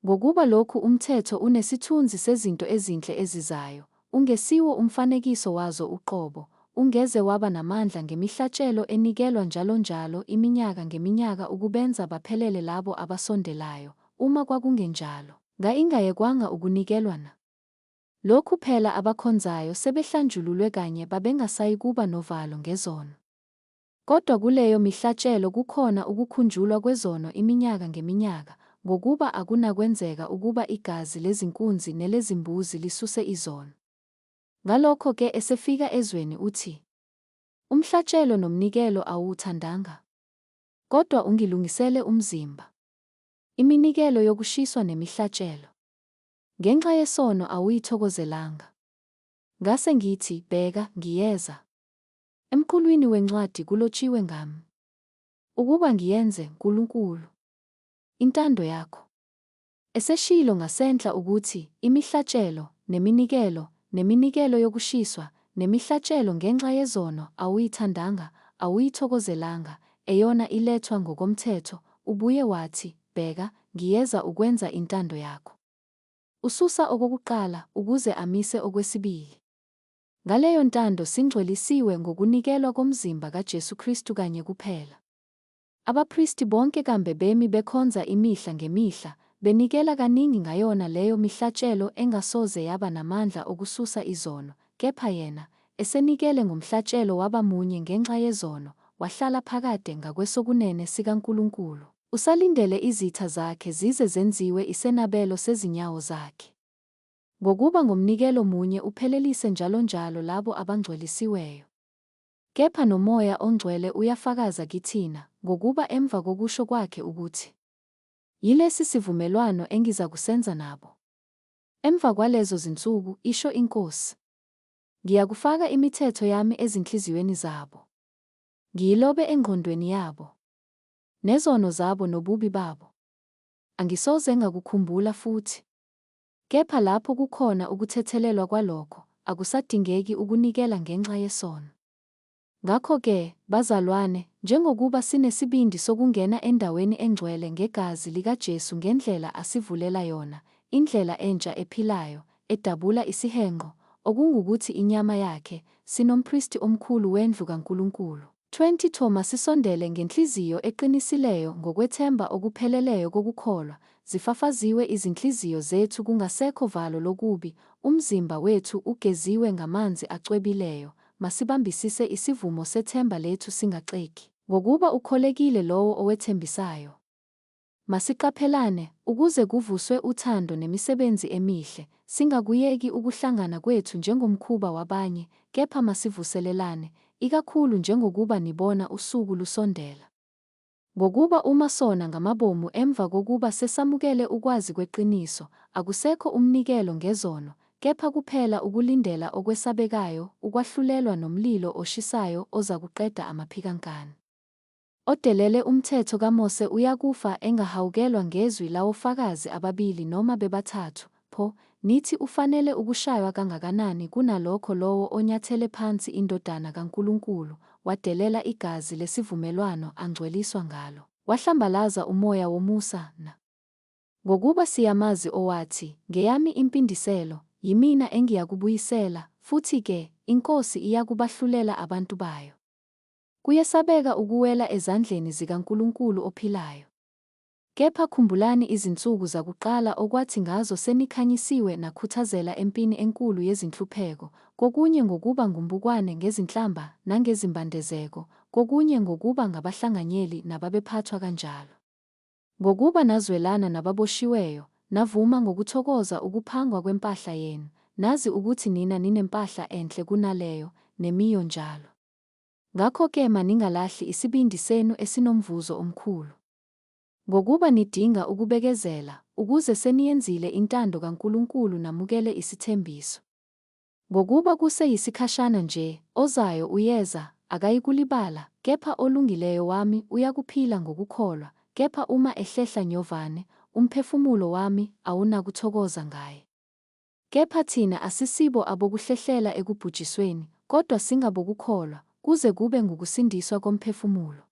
Ngokuba lokhu umthetho unesithunzi sezinto ezinhle ezizayo, ungesiwo umfanekiso wazo uqobo, ungeze waba namandla ngemihlatshelo enikelwa njalonjalo iminyaka ngeminyaka ukubenza baphelele labo abasondelayo, uma kwakungenjalo, nga ingayekwanga ukunikelwa na? Lokhu phela abakhonzayo sebehlanjululwe kanye babengasayikuba novalo ngezono. Kodwa kuleyo mihlatshelo kukhona ukukhunjulwa kwezono iminyaka ngeminyaka, ngokuba akunakwenzeka ukuba igazi lezinkunzi nelezimbuzi lisuse izono. Ngalokho-ke esefika ezweni uthi, Umhlatshelo nomnikelo awuwuthandanga, kodwa ungilungisele umzimba. Iminikelo yokushiswa nemihlatshelo ngenxa yesono awuyithokozelanga. Ngase ngithi, Bheka, ngiyeza. Emqulwini wencwadi kulotshiwe ngami, ukuba ngiyenze, Nkulunkulu, intando yakho. Eseshilo ngasenhla ukuthi, Imihlatshelo, neminikelo, neminikelo yokushiswa, nemihlatshelo ngenxa yezono awuyithandanga, awuyithokozelanga, eyona ilethwa ngokomthetho, ubuye wathi, Bheka, ngiyeza ukwenza intando yakho. Ususa okokuqala, ukuze amise okwesibili. Ngaleyo ntando singcwelisiwe ngokunikelwa komzimba kaJesu Kristu kanye kuphela. Abapristi bonke kambe bemi bekhonza imihla ngemihla, benikela kaningi ngayona leyo mihlatshelo engasoze yaba namandla okususa izono, kepha yena, esenikele ngomhlatshelo waba munye ngenxa yezono, wahlala phakade ngakwesokunene sikaNkulunkulu. Usalindele izitha zakhe zize zenziwe isenabelo sezinyawo zakhe. Ngokuba ngomnikelo munye uphelelise njalonjalo labo abangcwelisiweyo. Kepha noMoya oNgcwele uyafakaza kithina, ngokuba emva kokusho kwakhe ukuthi, Yilesi sivumelwano engizakusenza nabo emva kwalezo zinsuku, isho iNkosi. Ngiyakufaka imithetho yami ezinhliziyweni zabo, ngiyilobe engqondweni yabo. Nezono zabo nobubi babo angisoze ngakukhumbula futhi. Kepha lapho kukhona ukuthethelelwa kwalokho, akusadingeki ukunikela ngenxa yesono. Ngakho-ke, bazalwane, njengokuba sinesibindi sokungena endaweni engcwele ngegazi likaJesu ngendlela asivulela yona, indlela entsha ephilayo, edabula isihenqo, okungukuthi inyama yakhe, sinompristi omkhulu wendlu kaNkulunkulu. 22 Masisondele ngenhliziyo eqinisileyo ngokwethemba okupheleleyo kokukholwa, zifafaziwe izinhliziyo zethu kungasekho valo lokubi, umzimba wethu ugeziwe ngamanzi acwebileyo. Masibambisise isivumo sethemba lethu singaxegi, ngokuba ukholekile lowo owethembisayo. Masiqaphelane, ukuze kuvuswe uthando nemisebenzi emihle, singakuyeki ukuhlangana kwethu njengomkhuba wabanye, kepha masivuselelane, ikakhulu njengokuba nibona usuku lusondela. Ngokuba uma sona ngamabomu emva kokuba sesamukele ukwazi kweqiniso, akusekho umnikelo ngezono, kepha kuphela ukulindela okwesabekayo ukwahlulelwa nomlilo oshisayo ozakuqeda amaphikankani. Odelele umthetho kaMose uyakufa engahawukelwa ngezwi lawofakazi ababili noma bebathathu, pho, nithi ufanele ukushaywa kangakanani kunalokho lowo onyathele phansi iNdodana kaNkulunkulu, wadelela igazi lesivumelwano angcweliswa ngalo, wahlambalaza uMoya womusa, na? Ngokuba siyamazi owathi, Ngeyami impindiselo, yimina engiyakubuyisela, futhi-ke, iNkosi iyakubahlulela abantu bayo. Kuyesabeka ukuwela ezandleni zikaNkulunkulu ophilayo. Kepha khumbulani izinsuku zakuqala okwathi ngazo senikhanyisiwe nakhuthazela empini enkulu yezinhlupheko, kokunye ngokuba ngumbukwane ngezinhlamba nangezimbandezeko, kokunye ngokuba ngabahlanganyeli nababephathwa kanjalo. Ngokuba nazwelana nababoshiweyo, navuma ngokuthokoza ukuphangwa kwempahla yenu, nazi ukuthi nina ninempahla enhle kunaleyo, nemiyo njalo. Ngakho-ke maningalahli isibindi senu esinomvuzo omkhulu. Ngokuba nidinga ukubekezela, ukuze seniyenzile intando kaNkulunkulu namukele isithembiso. Ngokuba kuse yisikhashana nje, ozayo uyeza, akayikulibala, kepha olungileyo wami uyakuphila ngokukholwa, kepha uma ehlehla nyovane, umphefumulo wami awunakuthokoza ngaye. Kepha thina asisibo abokuhlehlela ekubhujisweni, kodwa singabokukholwa, kuze kube ngukusindiswa komphefumulo.